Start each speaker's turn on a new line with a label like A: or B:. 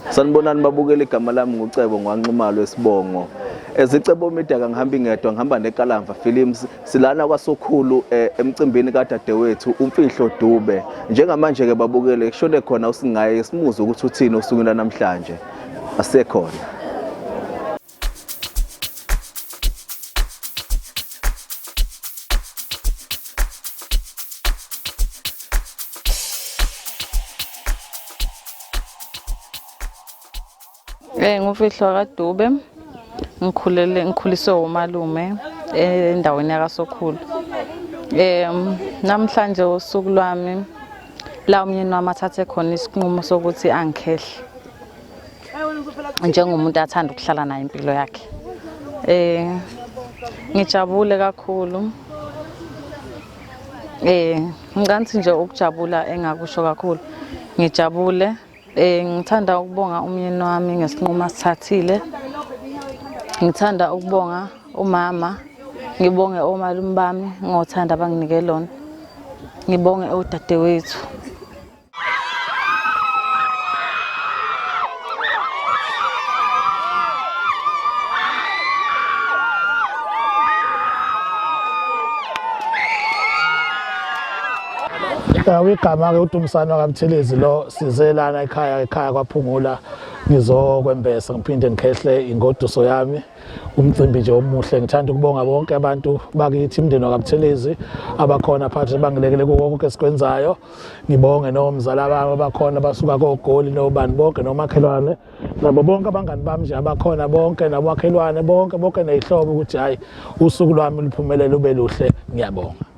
A: Sanibonani babukeli, igama lami nguCebo ngwanxumalo esibongo. Ezicebo Media kangihambi ngedwa, ngihamba neKalamva Films. Silana kwaSokhulu emcimbini kadadewethu uMfihlo Dube. Njengamanje ke babukeli kushone khona usingaye simuze ukuthi uthini osukwini namhlanje. Asekhona.
B: Ngumfihlo kaDube. Ngikhulele ngikhuliswe umalume endaweni yakaSokhulu. Namhlanje usuku lwami la umyeni wami athathe khona isinqumo sokuthi angikhehle njengomuntu athanda ukuhlala naye impilo yakhe. Ngijabule kakhulu. Ngicansi nje ukujabula engakusho kakhulu. Ngijabule. Ngithanda ukubonga umyeni wami ngesinqumo asithathile. Ngithanda ukubonga umama, ngibonge omalume bami ngothando abanginike lona. Ngibonge odadewethu.
C: Igama-ke uDumisani wakaButhelezi lo, size lana ekhaya kwaPhungula, ngizokwembesa ngiphinde ngikhehle ingoduso yami. Umcimbi nje omuhle, ngithanda ukubonga bonke abantu bakithi, umndeni wakaButhelezi abakhona phakathi bangilekele kuko konke esikwenzayo. Ngibonge nomzala bami abakhona basuka koGoli nobani bonke nomakhelwane nabo bonke abangani bami nje abakhona bonke nabomakhelwane bonke bonke ney'hlobo ukuthi hhayi usuku lwami luphumelele ube luhle, ngiyabonga.